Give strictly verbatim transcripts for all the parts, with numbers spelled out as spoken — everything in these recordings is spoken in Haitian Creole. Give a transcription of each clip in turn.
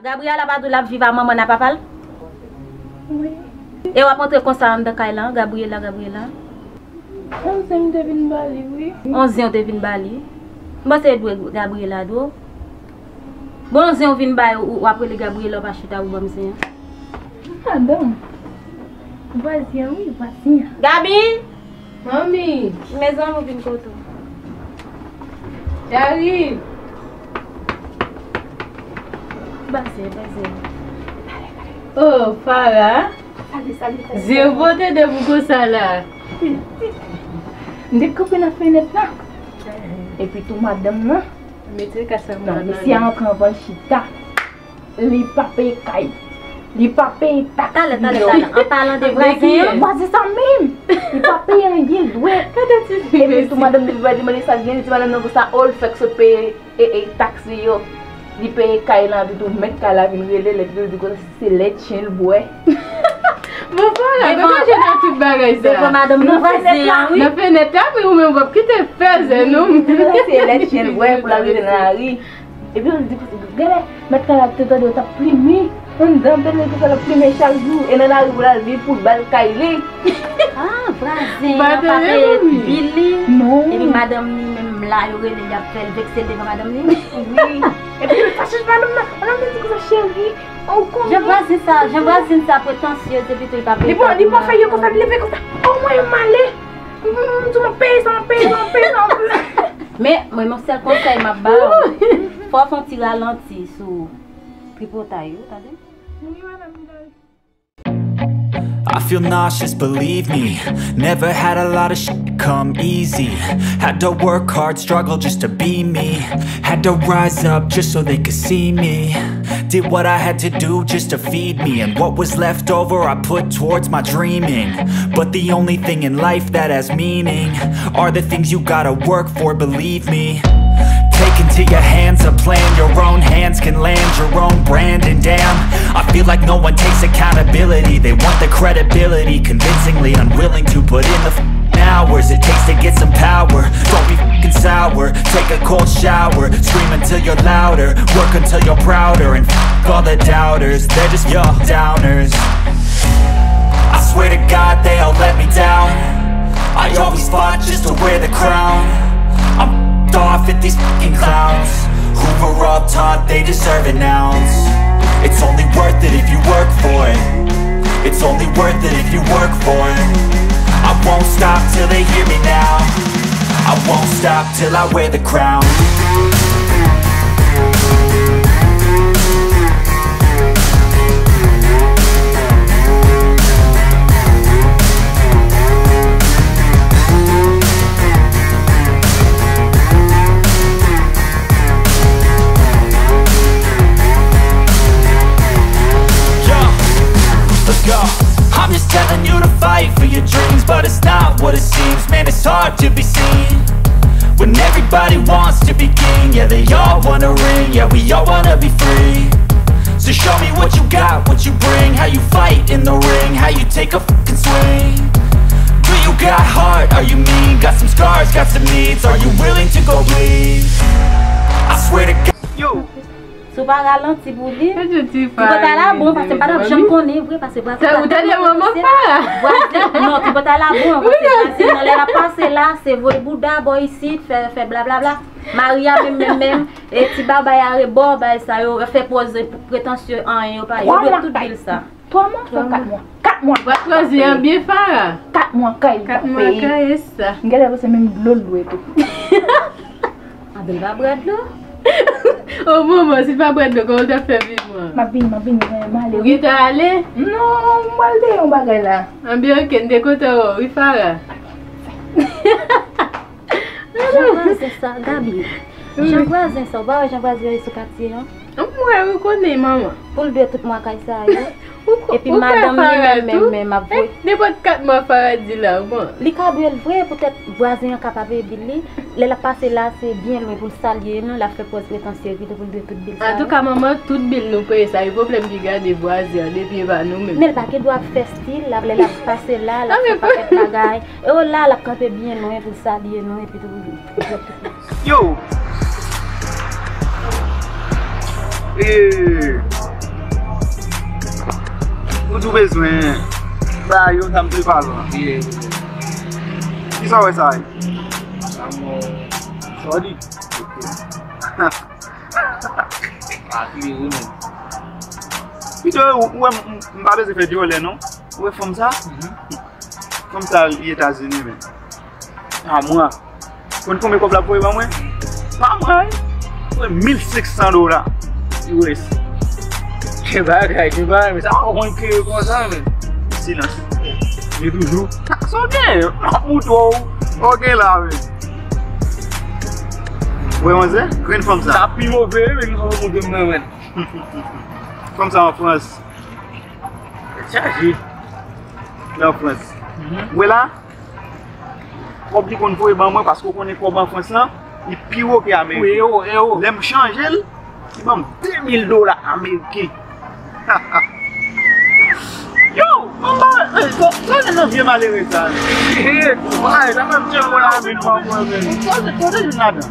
Gabriela pa di w l ap viv a manman n a papa l? Wi. E w ap antre konsa anndan kay la, Gabriela, Gabriela? Onzen m te vin ba li, wi. Onzen w te vin ba li? M panse e dwe Gabriela dwe w. Bon, onzen w vin bay, ou, w ap rele Gabriela, w pa chita pou ban m zen an. Madanm. Vwazen an, wi, vwazen an. Gabi! Manmi! Mezanmi, w vin kote w. Yari! Baze, baze. Oh, Farah! Sali, sali, sali. Zye pote de pou konsa la. M te kanpe nan fenèt la. Epi tou madanm nan. Mete kasa nan misye antre anvan l chita. Li pa peye kay. Li pa peye taks li yo. Talè, talè, talè. An palan de vwazen an. Vwazen sa menm. Li pa peye anyen, l dwe. Epi tou madanm li va demande sa l gen, li di madanm nan konsa, oh, l fèk sot peye e, e, taks li yo. Li peye kay la, epi tou mèt kay la vin rele l, epi tou li di konsa se lèt chen l bwè. Bon, Farah, devan, pa jwe nan tout bagay sa. Devan madanm nan vwazen an, wi. Nan fenèt la, wi, ou menm w ap kite fè zen nou. Se lèt chen l bwè pou l al rete nan lari. Epi yo di, gade, mèt kay la te tande yo t ap plimen anndan, tande yo te fè l ap plimen chak jou, e nan lari pou l al viv pou l ba l kay li. Ah, vwazen an pa peye bil li. Non. Epi madanm li menm la, yo rele, y ap fè l vekse l devan madanm li. Wi. Epi l fache madanm nan. Madanm nan di konsa, cheri, ou konnen. Jan vwazen sa, jan vwazen sa pretansyez, epi tou li pa peye. Li pa, li pa fè yo konsa, li leve konsa. Oh, mwen, m ale. M, m, m di w, m ap peye sa, m ap peye sa, m ap peye sa. Men, mwen, yon sèl konsèy m ap ba w. Fò w fè yon ti ralanti sou tripotay yo, tande? Wi, madanm, wi. I feel nauseous, believe me. Never had a lot of shit come easy. Had to work hard, struggle just to be me. Had to rise up just so they could see me. Did what I had to do just to feed me. And what was left over, I put towards my dreaming. But the only thing in life that has meaning are the things you gotta work for, believe me. Take into your hands a plan your own hands can land your own brand. And damn, I feel like no one takes accountability. They want the credibility, convincingly unwilling to put in the f- hours it takes to get some power. Don't be fucking sour. Take a cold shower. Scream until you're louder. Work until you're prouder. And f- all the doubters. They're just your downers. I swear to God they all let me down. I always fought just to wear the crown. I'm f- off at these fucking clowns who were all taught they deserve an ounce. It's only worth it if you work for it. It's only worth it if you work for it. I won't stop till they hear me now. I won't stop till I wear the crown. Yo, let's go. I'm just telling you to fight for your dreams, but it's not what it seems. Man, it's hard to be seen when everybody wants to be king. Yeah, they all wanna ring, yeah, we all wanna be free. So show me what you got, what you bring, how you fight in the ring, how you take a fucking swing. Do you got heart? Are you mean? Got some scars, got some needs. Are you willing to go bleed? I swear to God. Yo, Si w pa ralanti pou li, tripotay la bon, paske m pa t ap janm konnen vre, paske vwazen ta tèlman pase. Vwazen, non, tripotay la bon, paske vwazen nan lè l ap pase la, se voye bouda bò isit, fè, fè blablabla. Mari a menm, menm, menm, e ti babay a rebò, bay sa yo, fè pòz pretansye, anyen yo pa ye, yo dwe tout bil sa. Twa mwa, fè kat mwa. Kat mwa. Vwazen an byen, Farah. Kat mwa kay li pa peye. Kat mwa kay, e sa. M genlè panse menm dlo l dwe tou. Anben l pa bwè dlo. O manman, si l pa bwè dlo, kòman w t ap fè viv mwen? M ap vini, m ap vini, m ale. Ou gentan ale? Non, m pral dèyè yon bagay la. Anben oke, m te kontan wè w wi, Farah. Jan vwazen sa, Gaby. Jan vwazen sa, ou pa wè jan vwazen yo ye sou katye an? M wè, ou konnen, manman. Pou l dwe tout mwa kay sa yo. Epi madanm li menm, menm, menm ap voye. Nenpòt kat mwa Farah di la, bon. Li ka dwe l vre, poutèt vwazen an ka pa peye bil li. Lè l ap pase la, se byen lwen pou l salye nou, l ap fè pòz pretansye, epi tou pou l dwe tout bil sa yo. Antouka, manman, tout bil nou peye sa, e pwoblèm ki gade vwazen an, depi e pa nou menm. Men l pa gen dwa ap fè stil, lè l ap pase la, l ap fè pakèt bagay. E o la, l ap kanpe byen lwen pou l salye nou, epi tou pou l dwe tout bil. Yo! Eee! Bezwen ba yo sa m te pale la. Yeah, yeah. Kisa w wè sa ye? Sa mwen. Shorty. Ok. Pa klere, men. Pito, ou wè m, m pa bezwen fè dyòlè, non. Ou wè fanm sa? Mhm. Fanm sa li Etazini, men. Pa mwa. Konn konbyen kòb l ap voye ban mwen? Pa mwa, wi. Voye mil senk san dola U S. Gen bagay, gen bagay, men sa pa konn klere konsa, men. Silans. Li toujou. Sa w gen? M ap moutre w. Ou gen la, men. Ou wè manzè? Grenn fanm sa. Sa pi move, men nou sa moutre m nan, men. Fanm sa an Frans. Chaje. Li an Frans. Mhm. Ou wè la? Kòb li konn voye ban mwen, paske w konnen kòb an Frans lan, li pi wo ke ameriken. Wi, ewo, ewo. Lè m chanje l, li ban m de mil dola ameriken. Yo, manman, eh, to-, to-, nan vye malere sa. Eh, sa menm tchè mwen la, vin pa mwen menm. Kote, kote vin ladan?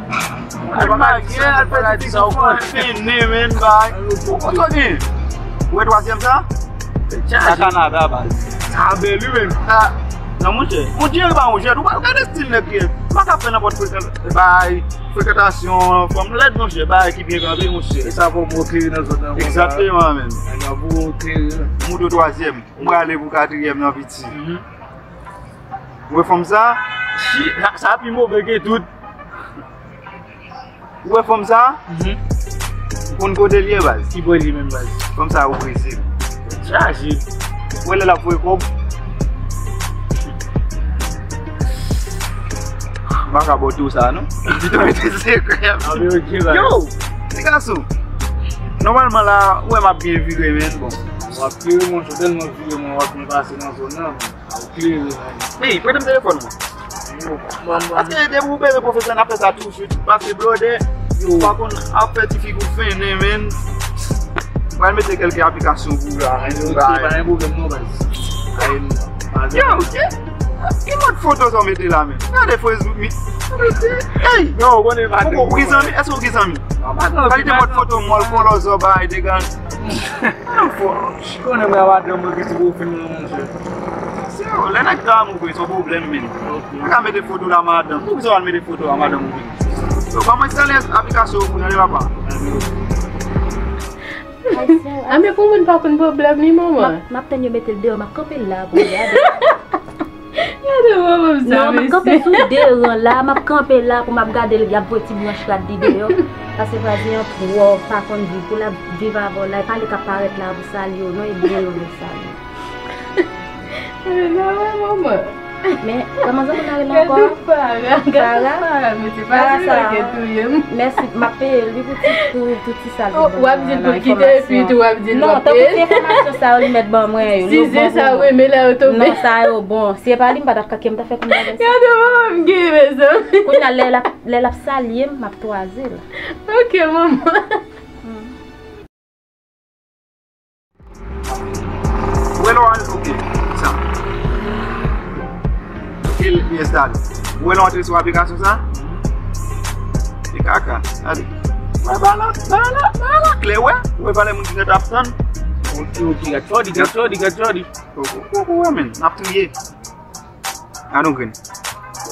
Al marye, al fè ti sa, ou konn. Fè nen, men, bay. Ou, ou konnen. Ou wè twazyèm sa? Sa Kanada, baz. Sa bèl, wi, men. Sa, non, monchè. Ou di pa yon jèt, ou pa gade stil nèg ki ye. Ou pa ka fè nenpòt frekan-, bay, frekantasyon, fanm lèd, monchè, bay ki byen kanpe, monchè. E sa fò m oke nan zòn nan, konsa. Egzakteman, men. Moutre w twazyèm. M prale pou katriyèm nan, piti. Mhm. Ou wè fanm sa? Shit, sa, sa pi move ke tout. Ou wè fanm sa? Mhm. Ou konn kote l ye, baz? Ki bò l ye menm, baz? Fanm sa o Brezil. Chaje. Ou wè lè l ap voye kòb? M pa ka ba w tou sa, non. Pito mete sekrè. Ah, men ok, baz. Yo! Ti gason! Nòmalman la, ou wè m ap byen vire, men bon. W ap vire, monchè, tèlman vire, mwen, w ap byen pase nan zòn nan, men. Klere, men. Ey, prete m telefòn mwen. Yo, manman. Paske depi ou bezwen pwofesè, n ap fè sa tou swit. Paske blòdè, yo, pa konn ap fè ti figi w fennen, men. Mwen mete kèlke aplikasyon pou ou la, men. Ok, pa gen pwoblèm non, baz. Ay, pa gen. Yo, ok. Ki mòd foto sa w mete la, men? Gade Facebook, mi. Ey! Yo, ou konnen pa. Ou gen zanmi? Èske ou gen zanmi? Kalite mòd foto mòl, kòlòzò, bay, degan. Ou konnen mwen a madanm mwen ki sou pwofil mwen, monchè. Se yo, lè nèg ta move, se yon pwoblèm, men. Ok. Ou ka mete foto la madanm. Poukisa w al mete foto a madanm ou vini? Yo, ban mwen enstale aplikasyon pou nou, papa. A, men pou moun pa konn pwoblèm li, manman. M ap, m ap tann yo mete l deyò, m ap kanpe l la pou m gade. Gade manman m sa, mesye. Non, m ap kanpe sou de ran la, m ap kanpe la pou m ap gade l, y ap voye ti branch rad li deyò. Paske Brazilyen an twò pa konn viv, pou l ap viv avè w la, e pa li k ap parèt la pou salye w, non, e byen lwen l salye w. Gade la, wè manman. Men, kòman zanmi w nan rele ankò? Gade Fara, gade Fara, mesye, Fara sa, mèsi, m ap peye l, wi, pou ti, pou, pou ti sa l te ban mwen la, enfòmasyon. W ap di l pou l kite, epi tou w ap di l w ap peye l. Non, tankou ti enfòmasyon sa yo li mèt ban mwen yo, yo bon pou mwen. Si zye sa yo renmen lè yo tonbe. Non, sa yo bon. Si se pa li, m pa t ap kake, m ta fè konn bagay sa. Gade manman m gen, mezanmi. Kounye a, lè l ap, lè l ap salye m, m ap twaze l. Ok, manman. Hmm. Ou wè lè w antre, ok, sa. Ok, l enstale. Ou wè lè w antre sou aplikasyon sa? E kaka, gade. Wè, ba la, ba la, ba la klè, wè. Ou wè valè moun ki fèt ap tann. Ok, ok, gad Jody, gad Jody, gad Jody. Ou, ou, ou, ou wè, men, n ap triye. Gade yon grenn.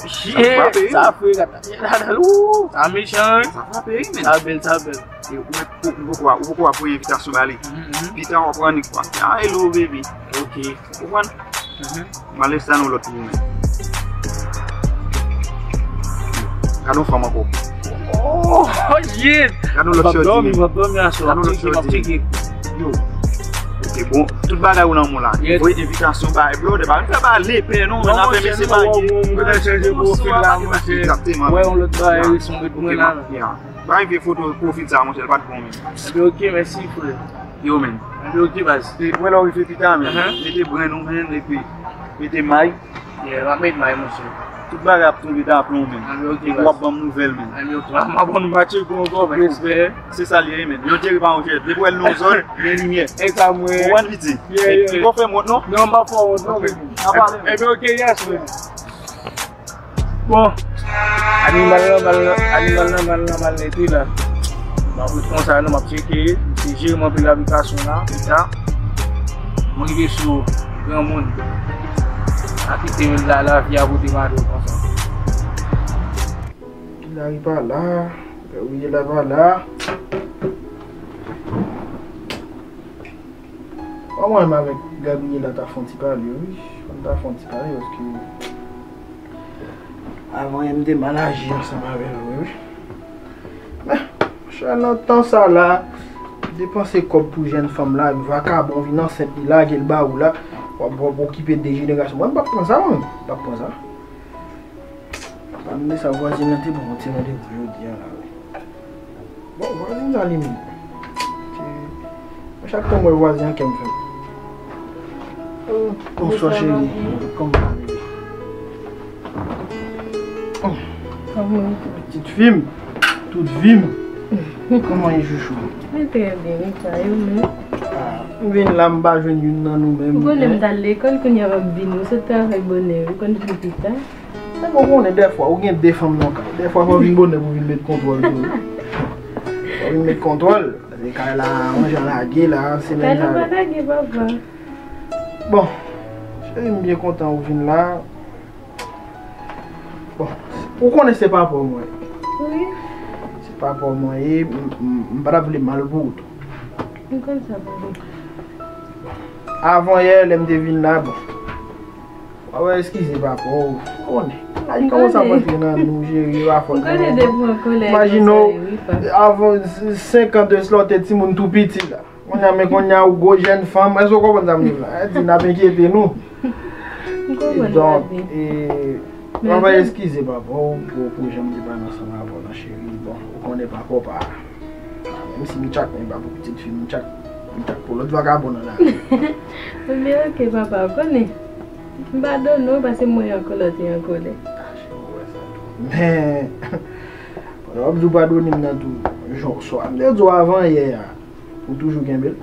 Shit, sa frape, wi. Sa fre, gad. Gad, gad, ooh, sa mechan, wi. Sa frape, wi, men. Sa bèl, sa bèl. E ou, ou, ou poko, ou poko ap voye envitasyon ba li. Mhm, mhm. Pita w ap annik pa. Ah, hello, baby. Ok. Ou konprann? Mhm. M al enstale yon lòt pou ou menm. Gade yon fanm ankò. Oh, shit! Gade yon lòt shorty. M ap dòmi, m ap dòmi aswè. Gade yon lòt shorty. M ap tcheke. Yo. Ok, bon, tout bagay ou nan men w la. Voye envitasyon bay blòdè, pa vin fè bay lepè non, men afè mesye pa gen. Mwen chanje pwofil la, monchè. Egzakteman. Wè yon lòt bagay, wi, son ret mwen la. Yeah. Bay vye foto pwofil sa, monchè, l pa t bon menm. Ebyen, ok, mèsi, frè. Yo, men. Ebyen, ok, baz. E, wè lè w rive pita, men. Mete brenn ou, men, epi mete may. Yeah, m ap met may, monchè. Tout bagay ap tonbe daplon, men. Ebyen, ok, baz. Ou ap ban m nouvèl, men. Ebyen, ok, m ap ban nou match gwo ankò, men. Respè. Se sa l ye, men. Yon Jerry pa yon jèt. Depi w wè l nan yon zòn, gen limyè. E sa mwen. Ou konprann, piti? Yeah, yeah. Ou pa fè m wont, non? Non, m pa fè w wont, non, men. Ebyen, ok, yes, men. Bon, animal nan mal, animal nan mal, nan mal nete la. M ap ret konsa, non, m ap tcheke. Se jere m anpil aplikasyon la, pita. M rive sou granmoun. A kite yo la, lavi a pote mato konsa. Lari pa la, Gabriela pa la. Mwen menm avèk Gabriela ta fè yon ti pale, wi. Fò n ta fè yon ti pale, paske avan yè m te mal aji ansanm avè l, wi, wi. Men, monchè, nan tan sa la, depanse kòb pou jèn fanm la, epi vakabon vin ansent, li lage l ba ou la, w ap, w ap okipe de jenerasyon. Mwen, m p ap pran sa, mwen. M p ap pran sa. Pa bliye sa, vwazen nan te ban mwen ti randevou jodi a la, wi. Bon, vwazen sa li menm. Se, mwen, chak tan mwen wè vwazen an, kè m fè m. Oh, bonswa, cheri. Kòman w ye? Kòman w ye? Pitit fi m, tout vi m. Kòman w ye, chouchou? Mwen trè byen, e pa yo menm? Ah, m vin la, m pa jwenn youn nan nou menm. Ou konnen m t al lekòl, kounye a m ap vini. Ou sot travay bonè, ou konn vin pita. Men bon, ou konnen dèfwa, ou gen de fanm nan kay. Dèfwa, fò w vin bonè pou w vin met kontwòl tou. Fò w vin met kontwòl. Paske kay la, manje an lage la, se menm jan. Kay la pa lage, papa. Bon, cheri, m byen kontan ou vin la. Bon, ou konnen se papa w mwen ye. Wi. Se papa w mwen ye, m, m, m pa t ap vle mal pou ou tou. M konn sa, papa. Avan yè, lè m te vin la, bon. W ap eskize papa w, ou konnen. Ay, kòman sa ap antre nan nou, cheri, pa fòt mwen. M konnen depi w an kòlè. Imajine w, avan senkant de sila, w te timoun tou piti la. Kounye a, men kounye a, ou gwo jèn fanm. Èske w konprann sa m di w la? Sa di n ap enkyete nou. M konprann. Donk, e, w ap eskize papa w pou, pou jan m te pale ansanm avè w lan, cheri. Bon, ou konnen papa w pa, menm si m tchak, men pa pou pitit fi m, m tchak, m tchak pou lòt vakabon nan lari. Ebyen, oke, papa, ou konnen. M padone w, paske m wè ankò lè w te an kòlè. Men, pandan w ap di w padone m nan tou, jan w swa, m te di w avan yè a, ou toujou kenbe l?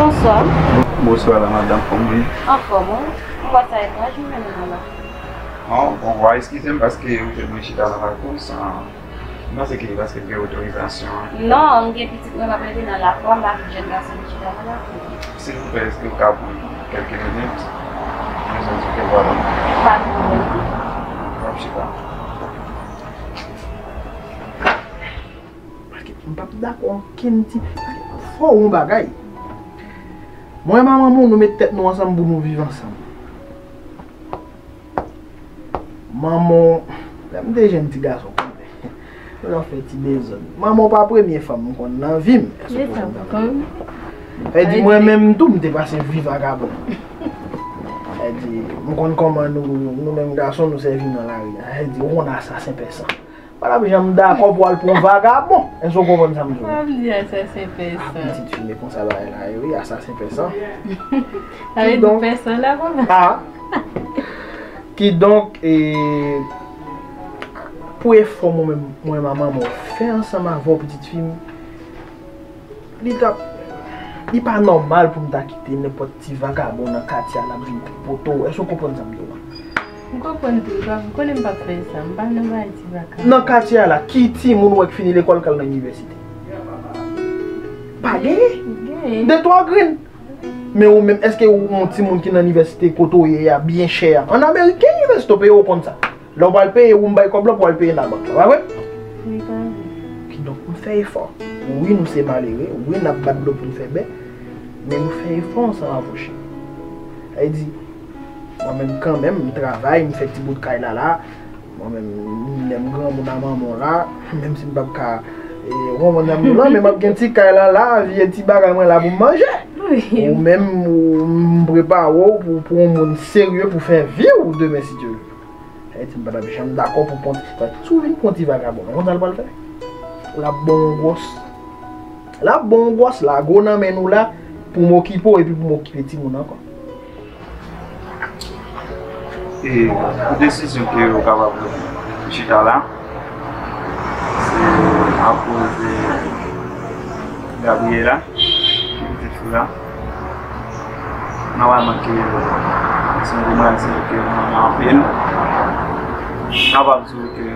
Bonswa. Bonswa la madanm, kòman w ye? Anfòm, wi. Mwen pa sa e pa jwenn nou la. An, bon, w a eskize m paske ou jwenn mwen chita nan lakòs, an, m panse ke paske m gen otorizasyon. Non, m gen pitit mwen, m ap rete nan lakò, m pa vin jèn gason ki chita nan lakò. Silvouplè, èske w ka pran kèlke minit? M bezwen di w kèk pawòl. Pa gen pwoblèm. W ap chita. Paske m p ap dakò okenn ti, paske fò w yon bagay. Mwen, manman w, nou met tèt nou ansanm pou nou viv ansanm. Manman w, lè m te jèn ti gason, konnen, nou t ap fè ti dezòd. Manman w pa premye fanm m konn nan vi m. Èske w konprann sa m di w? Sa vle di mwen menm tou, m te pase vi vakabon. Sa vle di, m konn kòman nou, nou menm gason, nou sèvi nan lari a. Sa vle di, ou konn asasen pèsan. Pa t ap janm dakò pou al pran yon vagabon. Èske w konprann sa m di w? Sa vle di asasen pèsan. Ah, pitit fi, men konsa bagay la ye, wi, asasen pèsan. Sa vle di pèsan la, papa? Ah. Kidonk, e, pou efò mwen menm, mwen, manman w fè ansanm avè w, pitit fi m, li t ap, li pa nòmal pou m ta kite nenpòt ti vagabon nan katye a l ap vin tripote w. Èske w konprann sa m di w la? M konprann tou, papa. Ou konnen m p ap fè sa. M pa nan bagay ti vagabon. Nan katye a la, ki timoun w wè k fini lekòl k al nan inivèsite? Pa genyen. Genyen. De twa grenn. Men ou menm, èske ou yon timoun ki nan inivèsite kote w ye a byen chè a? Ann Amerik, gen inivèsite w peye, ou konn sa. Lè w pral peye, ou m bay kòb la pou w al peye nan bank la, pa vre? Wi, pa vre. Ki Donk, nou fè efò. Wi, nou se malere. Wi, n ap bat dlo pou n fè bè. Men nou fè efò ansanm avè w, cheri. Sa vle di, mwen menm, kanmenm, m travay, m fè ti bout kay la la. Mwen menm, lè m granmoun a manman w la, menm si m p ap ka, e, ou konprann sa m di w la, men m ap gen ti kay la la, vye ti bagay mwen la pou m manje. Ou menm, ou, m prepare w pou, pou yon moun serye pou fè vi w demen, si Dye vle. Sa vle di m pa t ap janm dakò pou pran ti, si w vin pran ti vagabon, ou konn sa l pral fè? L ap ba w yon gwòs. L ap ba w yon gwòs, lago nan men nou la, pou m okipe w epi pou m okipe timoun ankò. E pou desizyon ke ou kapab chita la, se akoz de Gabriela, ki pitit fi w la. Nòmalman ke se yon demwazèl ke m renmen anpil. M kapab di w ke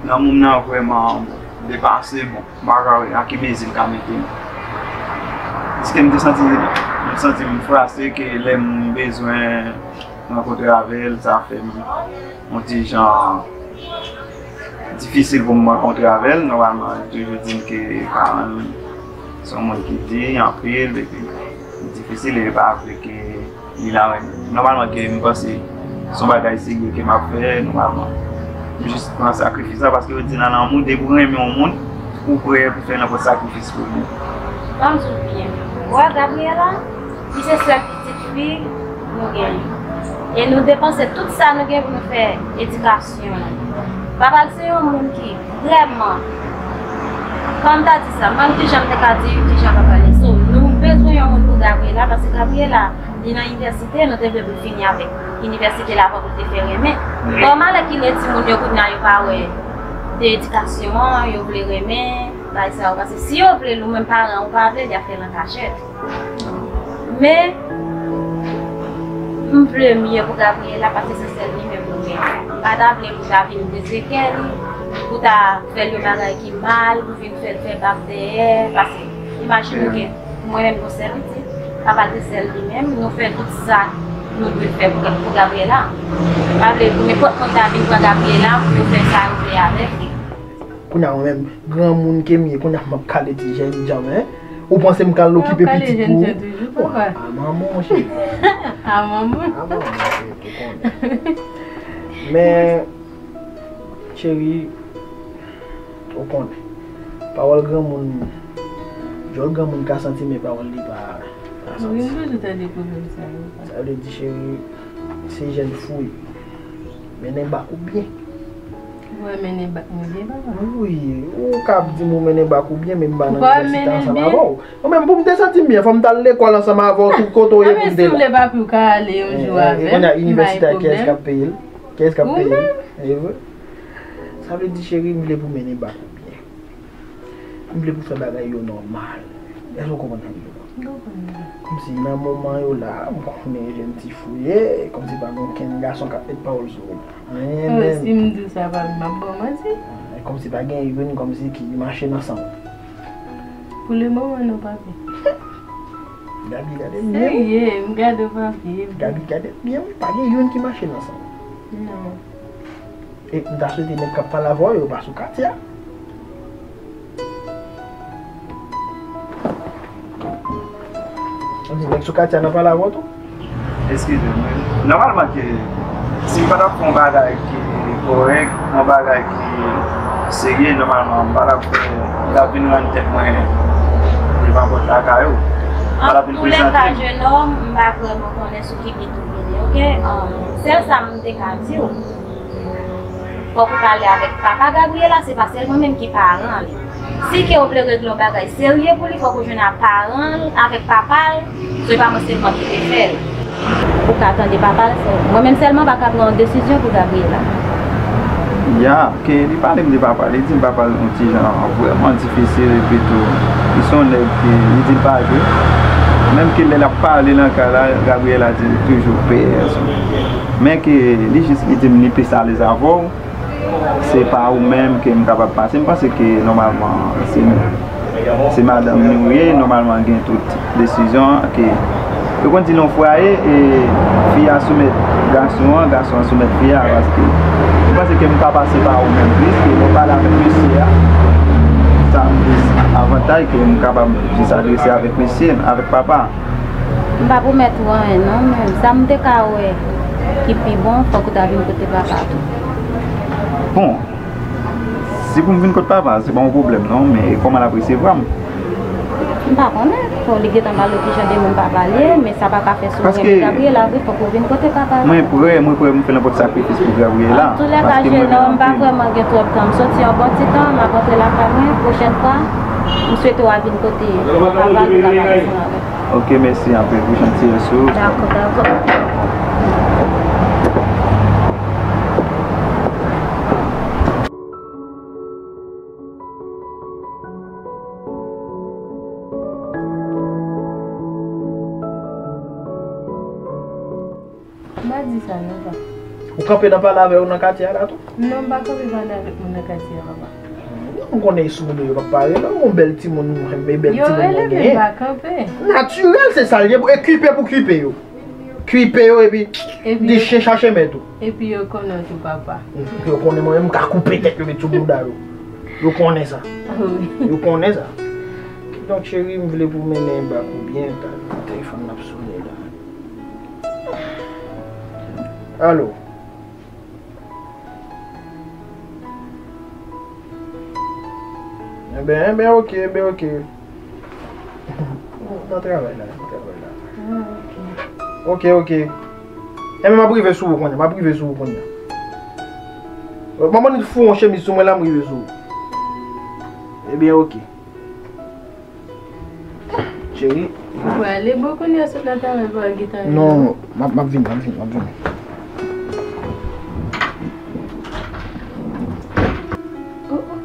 lanmou m nan vrèman depase, bon, m pa ka wè a ki mezi m ka mete m. Paske m te santi, m santi m frastre ke lè m bezwen rankontre avè l, sa fè m yon ti jan difisil pou m rankontre avè l. Nòmalman, li toujou di m ke paran l se yon moun ki di anpil, epi li difisil, e li pa vle ke li la renmen. Nòmalman, ke m panse se yon bagay serye ke m ap fè, nòmalman. M jis pran sakrifis la, paske yo di nan lanmou, depi w renmen yon moun, ou prè pou fè nenpòt sakrifis pou li. Ban m di w byen. Ou wè Gabriela, li se sèl pitit fi nou genyen. E nou depanse tout sa nou gen pou nou fè edikasyon l. Papa l se yon moun ki vrèman, kòm m ta di sa, m pa konn kijan m te ka di kijan papa l ye. So, nou bezwen yon moun pou Gabriela, paske Gabriela, li nan inivèsite, nou te vle pou l fini avèk inivèsite l avan pou l te fè renmen. Bon, malè ki lè timoun yo kounye a yo pa wè de edikasyon an, yo vle renmen, bagay sa yo. Paske si yo vle l, ou menm paran ou pa vle l, y ap fè l an kachèt. Men, m vle mye pou Gabriela, paske se sèl li menm nou gen. M pa ta vle pou ta vin dezekè li, pou ta fè l yon bagay ki mal, pou vin fè l fè bak dèyè, paske imajine w gen mwen menm gon sèl pitit, papa l te sèl li menm, nou fè tout sa nou dwe fè pou, pou Gabriela. M pa vle pou nenpòt moun ta vin pran Gabriela pou yo fè sa yo vle avèk li. Kounye a, ou menm, granmoun ke m ye, kounye a, m ap kale ti jènjan, en? Ou panse m ka al okipe pitit pou ou? Bon, a manman w, cheri. A manman. A manman, cheri, ou konnen. Men, cheri, ou konnen. Pawòl granmoun, djòl granmoun ka santi, men pawòl li pa, pa santi. Wi, m toujou tande pwoblèm sa yo. Sa vle di, cheri, se jèn fou w ye. Mennen bak ou byen. Ou wè mennen bak mwen byen, papa? Wi, ou ka ap di m ou mennen bak ou byen, men m pa nan inivèsite ansanm avè w. Mwen menm, pou m te santi m byen, fò m t al lekòl ansanm avè w, tout kote w ye pou m te la. A, men si w vle, papi, w ka ale yon jou avè m, m pa gen pwoblèm. Kounye a, inivèsite a, kiyès k ap peye l? Kiyès k ap peye l? Ou menm. E vre? Sa vle di, cheri, m vle pou w mennen bak ou byen. M vle pou fè bagay yo nòmal. Èske w konprann sa m di w la? M konprann. Kòmsi nan moman yo la, m konnen jèn ti fou ye, kòmsi pa gen okenn gason k ap met pawòl sou ou la. Anyen menm. Si m di w sa, pa m ap ba w manti. Kòmsi pa gen youn kòmsi ki mache nan san w. Pou le moman, non, papi. Gaby, gade m byen, wi. Serye, m gade w, papi. Gaby, gade m byen, wi. Pa gen youn ki mache nan san w. Non. E m ta swete nèg k ap pale avè w yo pa sou Katia. Ou di nèg sou Katia nan pale avè w tou? Eskize m, wi. Nòmalman ke si m pa t ap fè yon bagay ki kòrèk, yon bagay ki serye, nòmalman m pa t ap fè, m t ap vin rann tèt mwen devan pòt lakay ou. M pa t ap vin prezante m. An toulèka, jenòm, m pa vrèman konnen sou ki pye tou vini, oke? Sèl sa m te ka di w. Fòk ou pale avèk papa Gabriela, se pa sèl mwen menm ki paran li. Si ke ou vle regle yon bagay serye pou li, fòk ou jwenn ak paran l, avèk papa l, se pa mwen sèlman ki te fè l. Ou ka tande papa l, se mwen menm sèlman pa ka pran yon desizyon pou Gabriela. Ya, ke li pale m de papa l, li di m papa l yon ti jan vrèman difisil, epi tou, li se yon nèg ki, li di l pa jwe. Menm ke lè l ap pale nan kay la, Gabriela di l toujou pè. Men ke li jis li di m li plis alèz avè w, se pa ou menm ke m kapab pase. M panse ke nòmalman se, se madanm li ou ye, nòmalman gen tout desizyon ke yo konn di nan fwaye, e fi a soumèt gason an, gason an soumèt fi a, paske m panse ke m ka pase pa ou menm plis ke mwen pale avèk mesye a. Ay, ke m kapab jis adrese avèk mesye, avèk papa. M pa pwomèt ou anyen non, men sa m te ka wè ki pi bon, fòk ou ta vin kote papa tou. Bon, si pou m vin kote papa, se pa yon pwoblèm non, men kòman l ap resevwa m? M pa konnen, fò li gentan pale kijan de moun papa l ye, men sa pa ka fè sou rèl Gabriela vre, fòk ou vin kote papa. Mwen prè, mwen prè m fè nenpòt sakrifis pou Gabriela. Antoulèka, jenòm, m pa vrèman gen twòp tan. M soti yon bon ti tan, m ap rantre lakay mwen. Pwochèn fwa, m swete w al vin kote papa l pou n ap pale ansanm avè l. Ok, mèsi anpil pou jantiyès ou. Dakò, dakò. M pa di sa non, pa. Ou kanpe nan pale avè yo nan katye a la tou? Non, m pa kanpe pale avèk moun nan katye a, papa. M konnen sou moun yo p ap pare non, yon bèl timoun, e bèl timoun mwen genyen. Yo rele men m pa kanpe. Natirèl, se sa l ye, e kipe pou kipe yo. Kipe yo epi di chen chache mèt ou. Epi yo konnen w tou, papa. Yo konnen mwen menm, m ka koupe tèt yo met sou bouda yo. Yo konnen sa. Wi. Yo konnen sa. Kidonk, cheri, m vle pou w mennen bak ou byen, ta telefòn nan ap sone la. Alo. Enben, enben, ok, enben, ok. Nan travay la, nan travay la. Ah, ok. Ok, ok. Enben, m ap rive sou ou kounye a, m ap rive sou ou kounye a. Manman, fou yon chemiz sou mwen la, m rive sou ou. Ebyen, ok. Cheri. Ou prale bò kounye a sot nan travay, pa gen tan. Non, m ap, m ap vini, m ap vini, m ap vini. Oh, oh.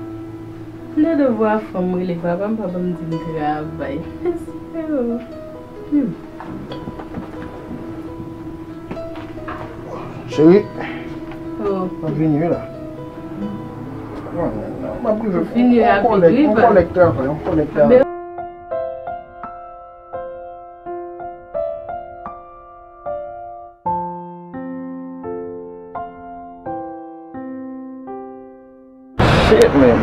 M tande vwa fanm rele papa m, papa m di m travay. Mesye o. Hmm. Cheri. Oh. M ap vini wi la. Non, non, non, m ap rive. Vini rapid wi. Yon kòlèg travay, yon kòlèg travay. Shit, man.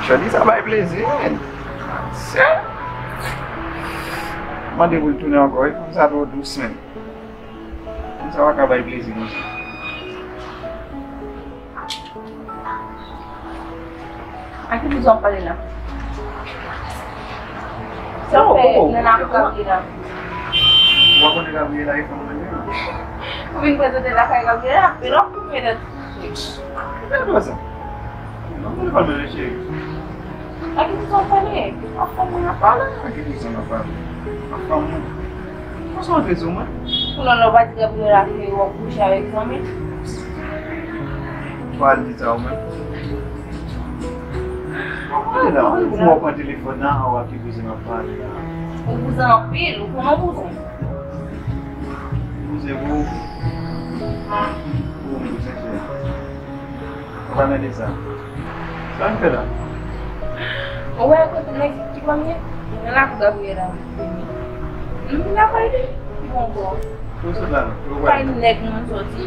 Shorty sa bay plezi, man. Shit. Mande pou l tounen ankò, wi. Fanm sa twò dous, man. Fanm sa pa ka bay plezi konsa. A ki bouzou w ap pale la? Sa w fè nan lakou Gabriela? Ou pa konnen Gabriela e fanm mwen menm? Ou vin prezante lakay Gabriela, men w ap koupe nan Gade sa. Non, mwen pa mele cheri. A ki bouzou w ap pale? A fanm mwen ap pale. A ki bouzou w ap pale? A fanm mwen. Konsa w antre sou mwen? Pou non, non, pa di Gabriela ke w ap kouche avèk zanmi. Ou al di sa ou menm. Anpil la, anpil pou mwen pran telefòn nan, ou a ki bouzen m ap pale la. Ou bouzen anpil, ou konnen w bouzen. Bouzen pou ou, pou ou bouzen chè. Ou pa mande sa. Sa m fè la? Ou wè kote nèg ki pa m ye? Nan lakou Gabriela. Nou vin lakay li. Bon, bon. Ou sot la, non? Ou wè? Kay nèg mwen soti.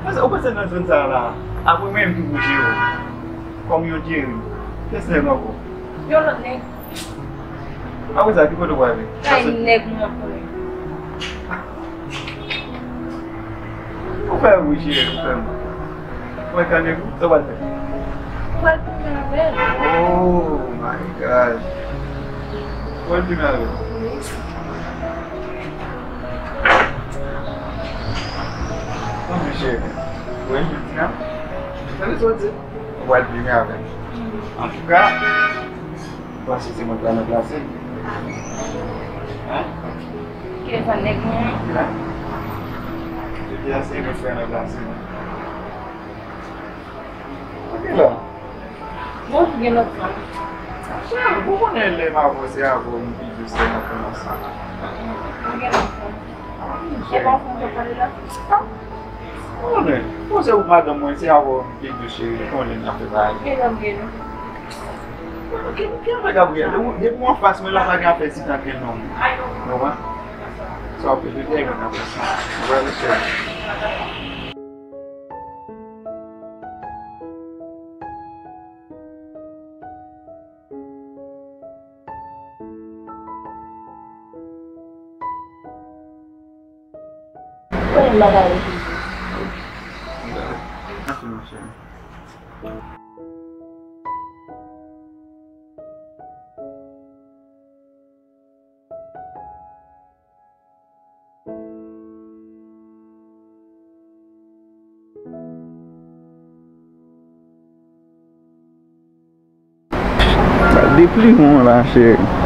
Ou panse nan zòn sa la, apre mwen menm ki pou jere w kòm yon jere. Kiyès nèg ankò? Yon lòt nèg. Apre sa, ki kote w prale? Kay nèg mwen ankò. Ou fè wi, cheri, ou fè wi. Mwen kane kou, sa w pral fè? Mwen pral tounen avè l. Oh my God. Ou pral tounen avè l? Wi. Anben, cheri, ou wè jodi a? Tande sa w di? Ou pral tounen avè l. Antouka, ou panse se mwen k pral ranplase l? Hein? Ki letan nèg mwen an? Hein? Jodi a se mwen k pral ranplase l. Ok la. Bon, ou gen lòt fanm? Cheri, ou konnen lè m avè w se avè w m pi dous lè m ap pran ansanm. Ou gen lòt fanm? Ah, cheri. E pa w fanm k ap pale la? Ah, ou konnen. Bon, se ou madanm mwen, se avè w m pi dous, cheri. Ou konnen n ap fè bagay. Gen lòt gen nou. Ki, ki afè Gabriel? Depi w anfas mwen la, pa gen afè sitan gen nonm. Ou konprann? Sa w ap fè, tout nèg nan anfas mwen. Ou konprann, mesye? M pa ka refize. Mèsi, mon cheri. Deplimen la, cheri.